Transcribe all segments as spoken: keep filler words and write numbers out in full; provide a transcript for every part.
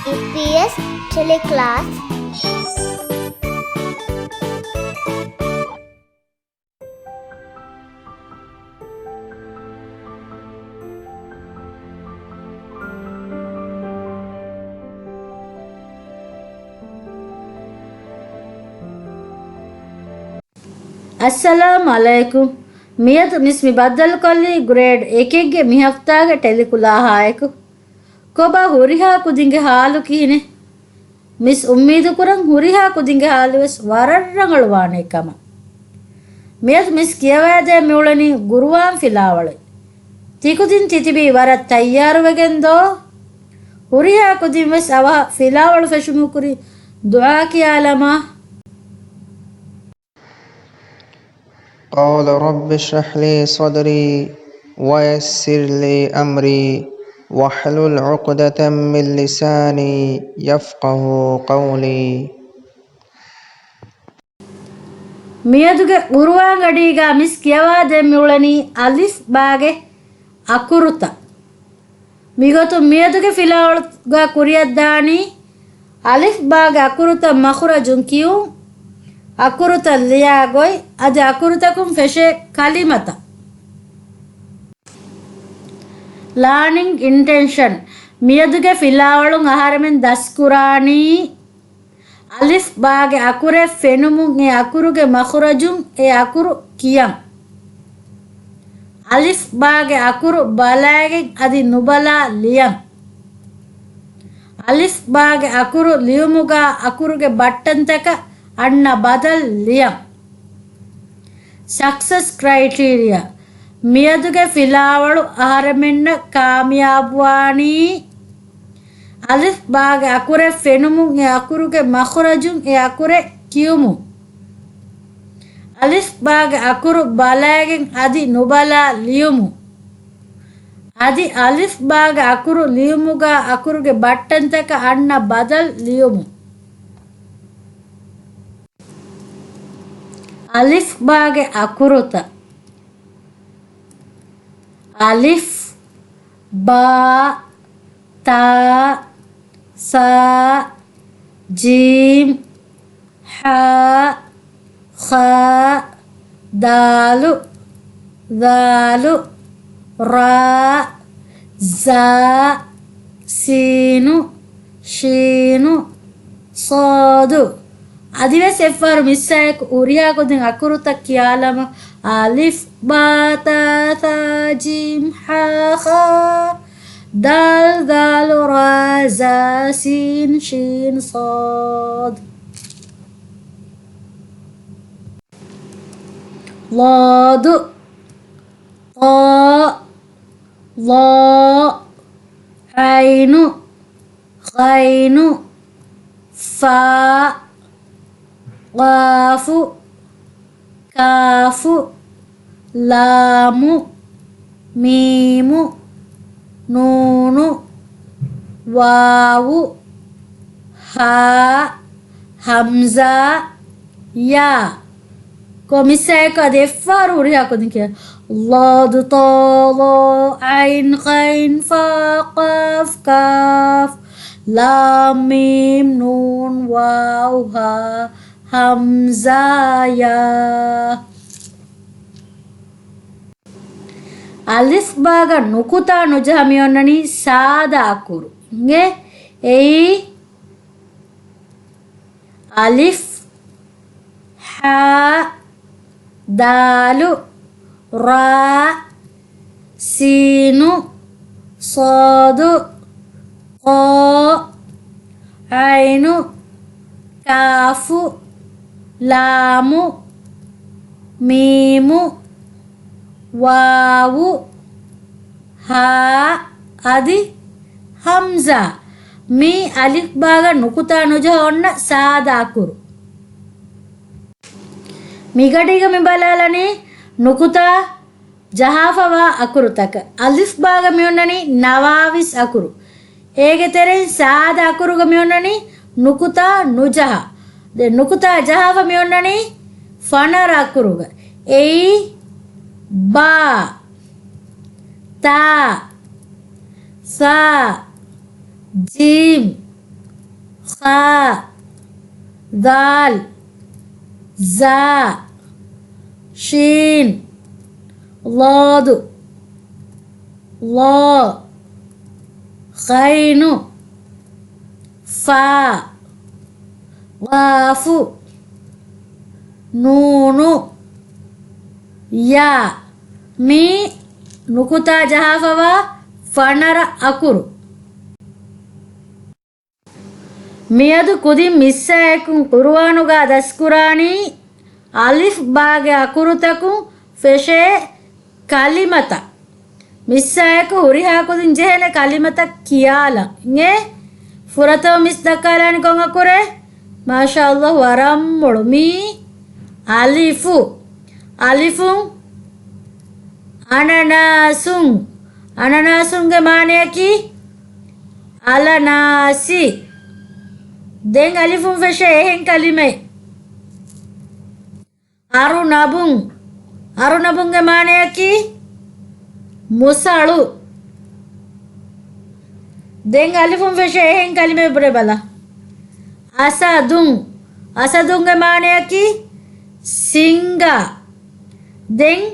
އީޕީއެސް ޓެލެކްލާސް. އައްސަލާމް އަލައިކުމް. މިއަދު މިސް މި ބައްދަލުކޮށްލީ ގްރޭޑް އެކެއްގެ މި ހަފްތާގެ ޓެލެކުލާހާއެކު. ކޮބާ ހުރިހާ ކުދިންގެ ހާލު ކިހިނެއް؟ މިސް އުއްމީދުކުރަން ހުރިހާ ކުދިންގެ ހާލުވެސް ވަރަށް ރަނގަޅުވާނެ ކަމަށް. މިއަދު މިސް ކިޔަވައިދޭން މިއުޅެނީ ގުރުއާން ފިލާވަޅު. ތިކުދިން ތިތިބީ ވަރަށް ތައްޔާރުވެގެން ދޯ؟ ހުރިހާ ކުދިން ވެސް އަވަހަށް ފިލާވަޅު ފެށުމުގެ ކުރިން ދުޢާ ކިޔާލަމާ. قال رب اشرح لي صدري ويسر لي أمري واحلل عقدة من لساني يفقه قولي. މިއަދުގެ ގުރުއާން ގަޑީގަ މިސް ކިޔަވާދޭން މިއުޅެނީ އަލިފް ބާގެ އަކުރުތައް. މިގޮތުން މިއަދުގެ ފިލާވަޅުގަ ކުރިއަށްދާނީ އަލިފް ބާގެ އަކުރުތައް މަޚުރަޖުން ކިޔުން، އަކުރުތައް ލިޔާ ގޮތް، އަދި އަކުރުތަކުން ފެށޭ ކަލިމަތައް. ލާނިންގް އިންޓެންޝަން. މިއަދުގެ ފިލާވަޅުން އަހަރެމެން ދަސްކުރާނީ އަލިފް ބާގެ އަކުރެއް ފެނުމުން އެ އަކުރުގެ މަޚުރަޖުން އެ އަކުރު ކިޔަން. އަލިފް ބާގެ އަކުރު ބަލައިގެން އަދި ނުބަލާ ލިޔަން. އަލިފް ބާގެ އަކުރު ލިޔުމުގަ އަކުރުގެ ބައްޓަންތަކަށް އަންނަ ބަދަލް ލިޔަން. ސަކްސެސް ކްރައިޓީރިއާ. މިއަދުގެ ފިލާވަޅު އަހަރެމެންނަށް ކާމިޔާބުވާނީ އަލިފް ބާގެ އަކުރެއް ފެނުމުން އެ އަކުރުގެ މަޚުރަޖުން އެ އަކުރެއް ކިޔުމުން. އަލިފް ބާގެ އަކުރު ބަލައިގެން އަދި ނުބަލާ ލިޔުމުން. އަދި އަލިފް ބާގެ އަކުރު ލިޔުމުގަ އަކުރުގެ ބައްޓަންތަކަށް އަންނަ ބަދަލް ލިޔުމުން. އަލިފް ބާގެ އަކުރުތައް. އަލިފް، ބާ، ތާ، ސާ، ޖީމް، ހާ، ޚާ، ދާލު، ޛާލު، ރާ، ޒާ، ސީނު، ޝީނު، ޞާދު. އަދިވެސް އެއްފަހަރު މިސްއާއެކު ހުރިހާ ކުދިން އަކުރުތައް ކިޔާލަމާ، އަލިފް، ބާ، ތާ، ޘާ، ޖީމް، ޙާ، ޚާ، ދާލް، ޛާލު، ރާ، ޒާ، ސީން، ޝީން، ޞާދު. ޟާދު، ޠާ، ޡާ، ޢައިނު، ޣައިނު، ފާ، ޤާފު، ކާފު، ލާމު، މީމު، ނޫނު، ވާވު، ހާ، ހަމްޒާ، ޔާ. ކޮ މިސްއާއެކު އަދި އެއްފަހަރު ހުރިހާ ކުދިން ކިޔާ. ޟާދު، ޠާ، ޡާ، ޢައިން، ޣައިން، ފާ، ޤާފް، ކާފް، ލާމް، މީމް، ނޫން، ވާވް، ހާ، ހަމްޒާ، ޔާ. އަލިފް ބާގަ ނުކުތާ ނުޖަހަ މި އޮންނަނީ ސާދަ އަކުރު. އިނގޭ އެއީ އަލިފް، ޙާ، ދާލު، ރާ، ސީނު، ޞާދު، ޠާ، ޢައިނު، ކާފު، ލާމު، މީމު، ވާވު، ހާ، އަދި ހަމްޒާ. މީ އަލިފް ބާގަ ނުކުތާ ނުޖަހަ އޮންނަ ސާދަ އަކުރު. މިގަޑީގަ މި ބަލާލަނީ ނުކުތާ ޖަހާފަވާ އަކުރުތަކަށް. އަލިފް ބާގަ މިއޮންނަނީ ނަވާވީސް އަކުރު. އޭގެ ތެރެއިން ސާދަ އަކުރުގަ މިއޮންނަނީ ނުކުތާ ނުޖަހާ. ދެން ނުކުތާ ޖަހާފަ މިއޮންނަނީ ފަނަރަ އަކުރުގަ. އެއީ ބާ، ތާ، ޘާ، ޖީމް، ޚާ، ޛާލް، ޒާ، ޝީން، ޟޯދު، ޟާ، ޣައިނު، ފާ، ޤާފު، ނޫނު، ޔާ. މީ ނުކުތާ ޖަހާފަވާ ފަނަރަ އަކުރު. މިއަދު ކުދިން މިއްސާއެކު ޤުރުއާނުގަ ދަސްކުރާނީ އަލިފް ބާގެ އަކުރުތަކުން ފެށޭ ކަލިމަތައް. މިއްސާއެކު ހުރިހާ ކުދިން ޖެހޭނެ ކަލިމަތައް ކިޔާލަން. އިނގޭ؟ ފުރަތަމަ މިސް ދައްކާލާނީ ކޮން އަކުރެއް؟ މާޝާﷲ، ވަރަށް މޮޅު. މީ އަލިފު. އަލިފުން އަނަނާސުން. އަނަނާސުންގެ މާނަޔަކީ އަލަނާސި. ދެން އަލިފުން ފެށޭ އެހެން ކަލިމައެއް. އަރުނަބުން. އަރުނަބުންގެ މާނަޔަކީ މުސަޅު. ދެން އަލިފުން ފެށޭ އެހެން ކަލިމައެއް ބުނެބަލަ. އަސަދުން. އަސަދުންގެ މާނަޔަކީ ސިންގާ. ދެން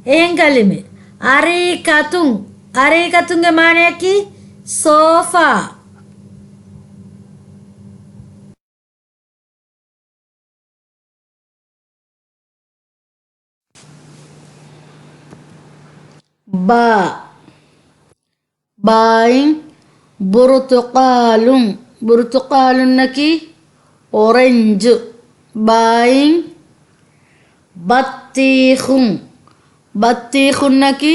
އެހެން ކަލިމަ. އަރީކަތުން. އަރީކަތުންގެ މާނަޔަކީ ސޯފާ. ބާ. ބާއިން ބުރުތުޤާލުން. ބުރުތުޤާލުންނަކީ އޮރެންޖު. ބާއިން ބައްޠީޚުން. ބައްޠީޚުންނަކީ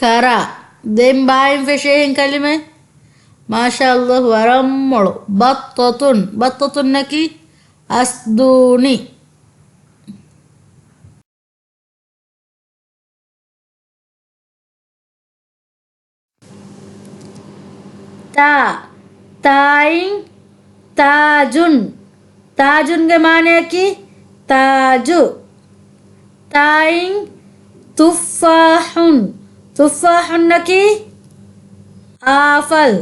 ކަރާ. ދެން ބާއިން ފެށޭ އެހެން ކަލިމައެއް. މާޝާﷲ، ވަރަށް މޮޅު. ބައްޠަތުން. ބައްޠަތުންނަކީ އަސްދޫނި. ތާ. ތާއިން ތާޖުން. ތާޖުންގެ މާނަޔަކީ ތާޖު. ތާއިން ތުއްފާޙުން. ތުއްފާޙުންނަކީ އާފަލް.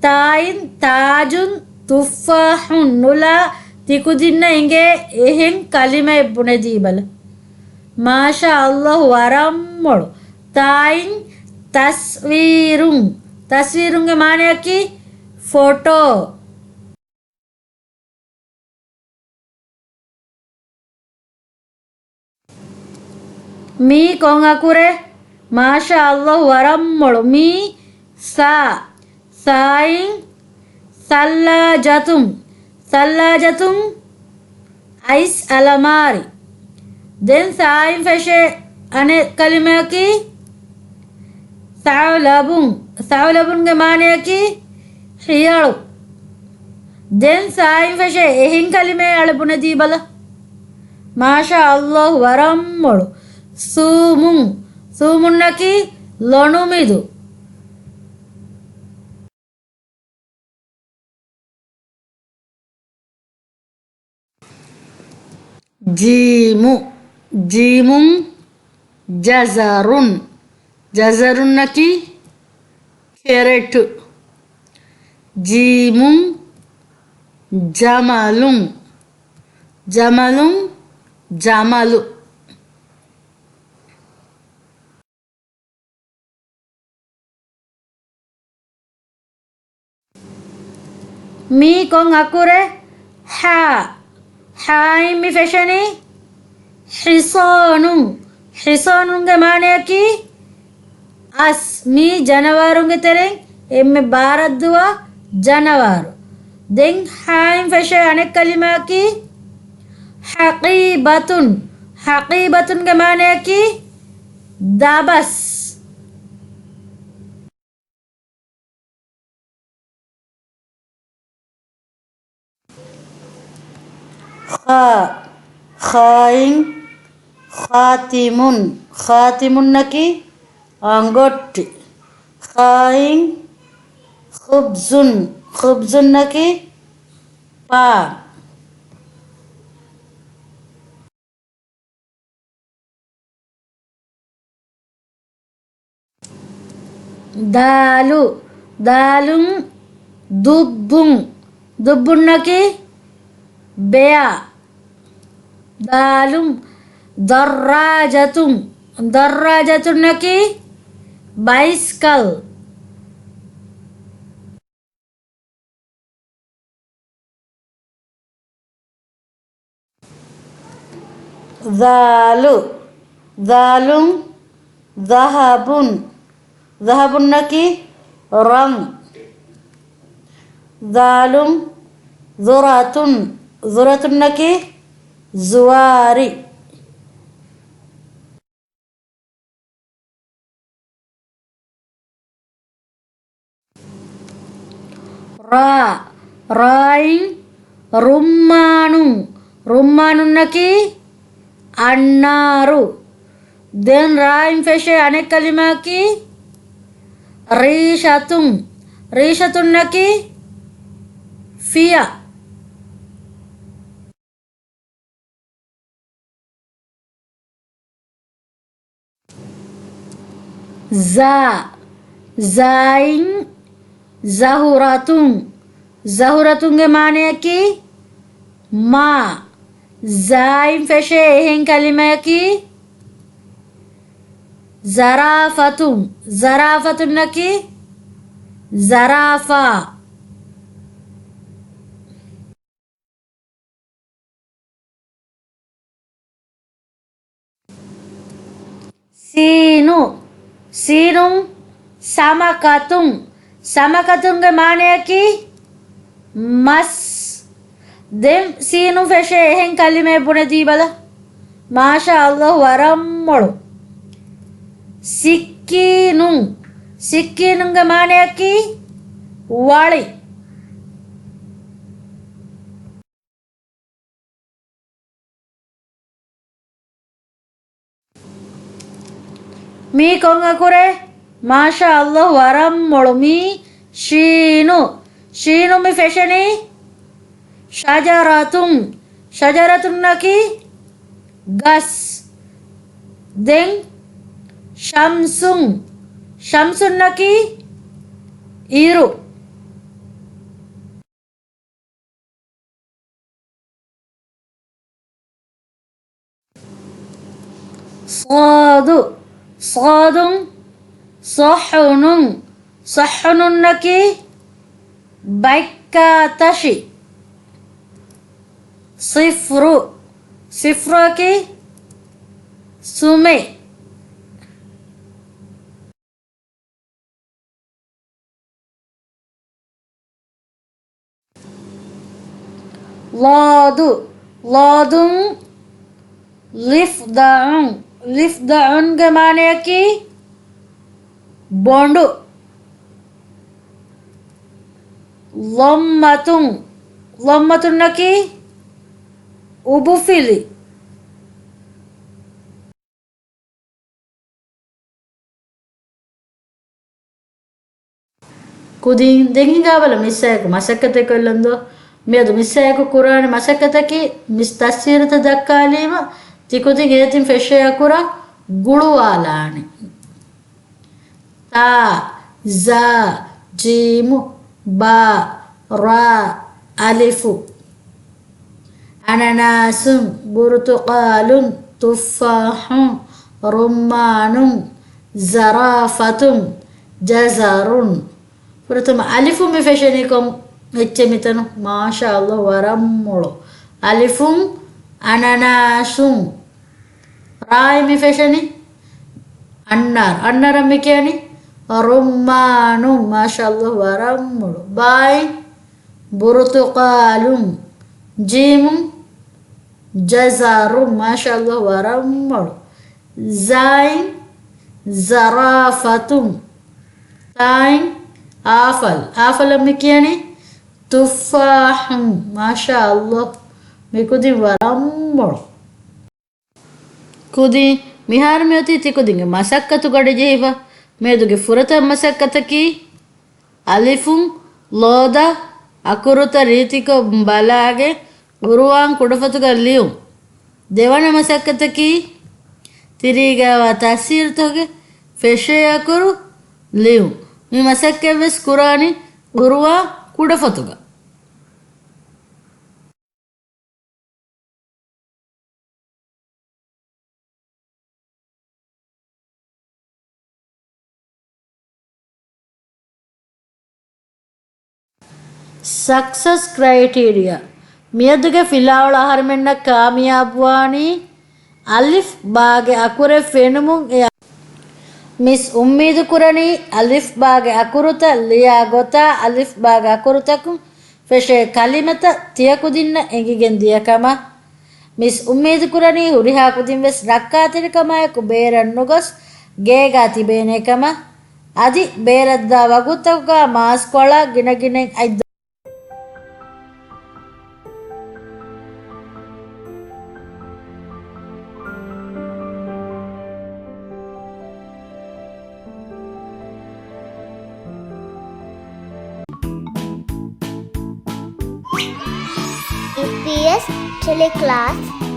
ތާއިން ތާޖުން ތުއްފާޙުން. ނުލާ ތިކުދިންނަށް އިނގޭ އެހެން ކަލިމައެއް ބުނެދީބަލަ. މާޝާﷲ، ވަރަށް މޮޅު. ތާއިން ތަސްވީރުން. ތަސްވީރުންގެ މާނަޔަކީ ފޮޓޯ. މީ ކޮން އަކުރެއް؟ މާޝާﷲ، ވަރަށް މޮޅު. މީ ސާ. ސާއިން ސައްލާޖަތުން. ސައްލާޖަތުން އައިސް އަލަމާރި. ދެން ސާއިން ފެށޭ އަނެއް ކަލިމަޔަކީ ސަޢުލަބުން. ސަޢުލަބުންގެ މާނަޔަކީ ހިޔަޅު. ދެން ސާއިން ފެށޭ އެހެން ކަލިމައެއް އަޅެ ބުނެދީބަލަ. މާޝާ ﷲ، ވަރަށް މޮޅު. ސޫމުން. ސޫމުންނަކީ ލޮނުމިދު. ޖީމު. ޖީމުން ޖަޒަރުން. ޖަޒަރުންނަކީ ކެރެޓު. ޖީމުން ޖަމަލުން. ޖަމަލުން ޖަމަލު. މީ ކޮން އަކުރެއް؟ ޙާ. ޙާއިން މި ފެށެނީ ޙިޞާނުން. ޙިޞާނުންގެ މާނަޔަކީ އަސް. މީ ޖަނަވާރުންގެ ތެރެއިން އެންމެ ބާރަށްދުވާ ޖަނަވާރު. ދެން ޙާއިން ފެށޭ އަނެއް ކަލިމައަކީ ޙަޤީބަތުން. ޙަޤީބަތުންގެ މާނަޔަކީ ދަބަސް. ޚާ. ޚާއިން ޚާތިމުން. ޚާތިމުންނަކީ އަނގޮއްޓި. ޚާއިން ޚުބްޒުން. ޚުބްޒުންނަކީ ޕާން. ދާލު. ދާލުން ދުއްދުން. ދުއްބުންނަކީ ބެއާ. ދާލުން، ދައްރާޖަތުން. ދައްރާޖަތުންނަކީ ބައިސްކަލް. ޛާލު، ޛާލުން، ޛަހަބުން. ޛަހަބުންނަކީ ރަން. ޛާލުން، ޛުރަތުން. ޛުރަތުންނަކީ ޒުވާރި. ރާ، ރާއިން، ރުއްމާނުން. ރުއްމާނުންނަކީ އަންނާރު. ދެން ރާއިން ފެށޭ އަނެއް ކަލިމައަކީ ރީޝަތުން. ރީޝަތުންނަކީ ފިޔަ. ޒާ، ޒާއިން، ޒަހުރަތުން. ޒަހުރަތުންގެ މާނަޔަކީ މާ. ޒާއިން ފެށޭ އެހެން ކަލިމަޔަކީ ޒަރާފަތުން. ޒަރާފަތުންނަކީ ޒަރާފާ. ސީނު، ސީނުން، ސަމަކަތުން. ސަމަކަތުންގެ މާނަޔަކީ މަސް. ދެން ސީނުން ފެށޭ އެހެން ކަލިމައެއް ބުނެދީބަލަ. މާޝާ ﷲ، ވަރަށް މޮޅު. ސިއްކީނުން. ސިއްކީނުންގެ މާނަޔަކީ ވަޅި. މީ ކޮން އަކުރެއް؟ މާޝާ ﷲ، ވަރަށް މޮޅު. މީ ޝީނު. ޝީނު މި ފެށެނީ ޝަޖަރަތުން. ޝަޖަރަތުންނަކީ ގަސް. ދެން ޝަމްސުން. ޝަމްސުންނަކީ އިރު. ޞާދު، ޞާދުން، ޞަޙުނުން. ޞަޙުނުންނަކީ ބައްކާ ތަށި. ޞިފްރު، ޞިފްރުއަކީ ސުމެއް. ޟާދު، ޟާދުން، ޟިފްދަޢުން. ޟިފްދަޢުންގެ މާނަޔަކީ ބޮނޑު. ޟައްމަތުން، ޟައްމަތުންނަކީ އުބުފިލި. ކުދިން ދެން ހިނގާބަލަ މިސްއާއެކު މަސައްކަތެއްކޮށްލަން ދޯ. މިއަދު މިސްއާއެކު ކުރާނެ މަސައްކަތަކީ މި ތަސްވީރުތައް ދައްކާލީމަ ތިކުދިން އޭތިން ފެށޭ އަކުރަށް ގުޅުވާލާނެ. ތާ، ޒާ، ޖީމު، ބާ، ރާ، އަލިފު. އަނަނާސުން، ބުރުތުޤާލުން، ތުއްފާޙުން، ރުއްމާނުން، ޒަރާފަތުން، ޖަޒަރުން. ފުރަތަމަ އަލިފުން މި ފެށެނީ ކޮން އެއްޗެއް މިތަނު؟ މާޝާ ﷲ، ވަރަށް މޮޅު. އަލިފުން އަނަނާސުން. ރާއިން މި ފެށެނީ އަންނާރު. އަންނާރަށް މި ކިޔަނީ ރުއްމާނުން. މާޝާ ﷲ، ވަރަށް މޮޅު. ބާއިން ބުރުތުޤާލުން. ޖީމުން ޖަޒަރުން. މާޝާ ﷲ، ވަރަށް މޮޅު. ޒާއިން ޒަރާފަތުން. ތާއިން އާފަލް. އާފަލަށް މި ކިޔަނީ ތުއްފާޙުން. މާޝާ ﷲ، މި ކުދިން ވަރަށް މޮޅު. ކުދިން މިހާރު މިއޮތީ ތިކުދިންގެ މަސައްކަތު ގަޑިޖެހިފަ. މިއަދުގެ ފުރަތަމަ މަސައްކަތަކީ އަލިފުން ލޯދާ އަކުރުތައް ރީތިކޮށް ބަލާގެން ޤުރުއާން ކުޑަފޮތުގަ ލިޔުން. ދެވަނަ މަސައްކަތަކީ ތިރީގައިވާ ތަސްވީރުތަކުގެ ފެށޭ އަކުރު ލިޔުން. މި މަސައްކަތްވެސް ކުރާނީ ޤުރުއާން ކުޑަފޮތުގަ. ސަކްސަސް ކްރައިޓީރިއާ. މިއަދުގެ ފިލާވަޅު އަހަރުމެންނަށް ކާމިޔާބުވާނީ އަލިފް ބާގެ އަކުރެއް ފެނުމުން އެ މިސް އުއްމީދު ކުރަނީ އަލިފް ބާގެ އަކުރުތައް ލިޔާ ގޮތާ އަލިފް ބާގެ އަކުރުތަކުން ފެށޭ ކަލިމަތައް ތިޔަކުދިންނަށް އެނގިގެން ދިޔަ ކަމަށް. މިސް އުއްމީދު ކުރަނީ ހުރިހާ ކުދިން ވެސް ރައްކާތެރިކަމާއެކު ބޭރަށް ނުގޮސް ގޭގާ ތިބޭނޭ ކަމަށް. އަދި ބޭރަށްދާ ވަގުތުތަކުގާ މާސްކޮޅާ ގިނަގިނައިން އަތް އީޕީއެސް ޓެލެކްލާސް